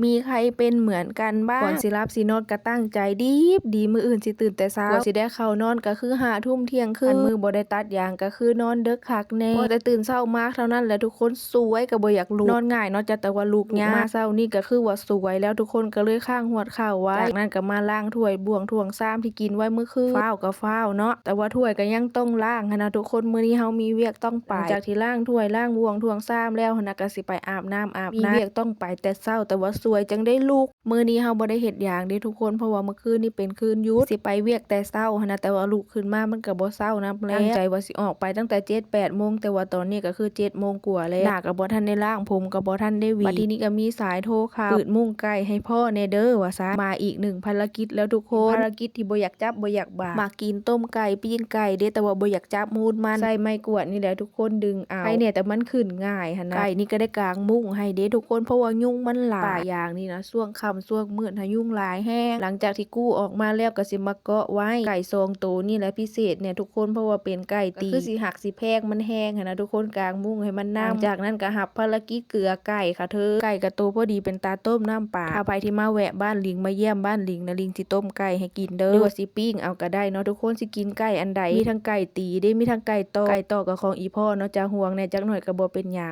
ມີໃຜເປັນເໝືອນກັນບ້າງ? ກ່ອນຊິຫຼັບຊິນອນກໍຕັ້ງໃຈດິບດີ ມື້ອື່ນຊິຕື່ນແຕ່ເຊົ້າ ກວ່າຊິໄດ້ເຂົ້ານອນກໍຄືຫ້າທຸ່ມທ່ຽງຄືນ ຄັນມື້ບໍ່ໄດ້ຕັດຢາງກໍຄືນອນເດິກຄັກແນ່ ພໍແຕ່ຕື່ນເຊົ້າມາເທົ່ານັ້ນແຫຼະທຸກຄົນ ສວຍກໍບໍ່ຢາກລຸກ ນອນງ່າຍເນາະ ຈະແຕ່ວ່າລຸກຍາກ ມາເຊົ້ານີ້ກໍຄືວ່າສວຍແລ້ວ ທຸກຄົນກໍເລີຍຄ້າງຮວດເຂົ້າໄວ້ ຈາກນັ້ນກໍມາລ້າງຖ້ວຍບ່ວງຖ້ວງຊາມທີ່ກິນໄວ້ມື້ຄືນ ຟ້າວກໍຟ້າວເນາະ ແຕ່ວ່າຖ້ວຍກໍຍັງຕ້ອງລ້າງຫັ້ນນະທຸກຄົນ ມື້ນີ້ເຮົາມີວຽກຕ້ອງໄປ ຫຼັງຈາກທີ່ລ້າງຖ້ວຍລ້າງບ່ວງຖ້ວງຊາມແລ້ວຫັ້ນນະ ກໍຊິໄປອາບນ້ຳອາບ ມີວຽກຕ້ອງໄປແຕ່ເຊົ້າ ແຕ່ວ່າສວຍຈັ່ງໄດ້ລຸກ ມື້ນີ້ເຮົາບໍ່ໄດ້ເຮັດຫຍັງເດ້ທຸກຄົນ ເພາະວ່າມື້ຄືນນີ້ເປັນຄືນຢຸດ ຊິໄປວຽກແຕ່ເຊົ້າຫັ້ນນະ ແຕ່ວ່າລຸກຂຶ້ນມາມັນກໍບໍ່ເຊົ້ານຳແລ້ວ ຕັ້ງໃຈວ່າຊິອອກໄປຕັ້ງແຕ່ເຈັດແປດໂມງ ແຕ່ວ່າຕອນນີ້ກໍຄືເຈັດໂມງກວ່າແລ້ວ ໜ້າກໍບໍ່ທັນໄດ້ລ້າງ ຜົມກໍບໍ່ທັນໄດ້ຫວີ ບັດທີນີ້ກໍມີສາຍໂທເຂົ້າ ປືດມຸ້ງໄກ່ໃຫ້ພໍ່ແດ່ເດີວ່າຊັ້ນ ມາອີກໜຶ່ງພາລະກິດແລ້ວທຸກຄົນ ພາລະກິດທີ່ບໍ່ຢາກຈັບບໍ່ຢາກບາກ ມັກກິນຕົ້ມໄກ່ ປີ້ງໄກ່ເດ້ ແຕ່ວ່າບໍ່ຢາກຈັບມູນມັນ ໃຊ້ໄມ້ກວາດນີ້ແຫຼະທຸກຄົນດຶງເອົາ ໃຄແນ່ແຕ່ມັນຂຶ້ນງ່າຍຫັ້ນນະ ໄກ່ນີ້ກໍໄດ້ກາງມຸ້ງໃຫ້ເດ້ທຸກຄົນ ເພາະວ່າຍຸງມັນຫຼາຍ ປ່າຢາງນີ້ນະ ຊ່ວງຄ່ຳຊ່ວງມືດຫາຍຸງຫຼາຍແຮງ ຫຼັງຈາກທີ່ກູ້ອອກມາແລ້ວກໍຊິມາເກາະໄວ້ ໄກ່ສອງໂຕນີ້ແຫຼະພິເສດແນ່ທຸກຄົນ ເພາະວ່າເປັນໄກ່ຕີ ກໍຄືຊິຮັກຊິແພງມັນແຮງຫັ້ນນະທຸກຄົນ ກາງມຸ້ງໃຫ້ມັນນຳ ຫຼັງຈາກນັ້ນກໍຮັບພາລະກິດເກືອໄກ່ຄ່ະເທີ ໄກ່ກໍໂຕພໍດີເປັນຕາຕົ້ມນ້ຳປາ ຖ້າໃຜທີ່ມາແວະບ້ານລິງ ມາຢ້ຽມບ້ານລິງນະ ລິງຊິຕົ້ມໄກ່ໃຫ້ກິນເດີ ຫຼືວ່າຊິປີ້ງເອົາກໍໄດ້ເນາະທຸກຄົນ ຊິກິນໄກ່ອັນໃດ ມີທັງໄກ່ຕີເດ້ ມີທັງໄກ່ຕອກ ໄກ່ຕອກກໍຂອງອີ່ພໍ່ເນາະ ຈະຫ່ວງແນ່ຈັກໜ້ອຍກໍບໍ່ເປັນຫຍັງ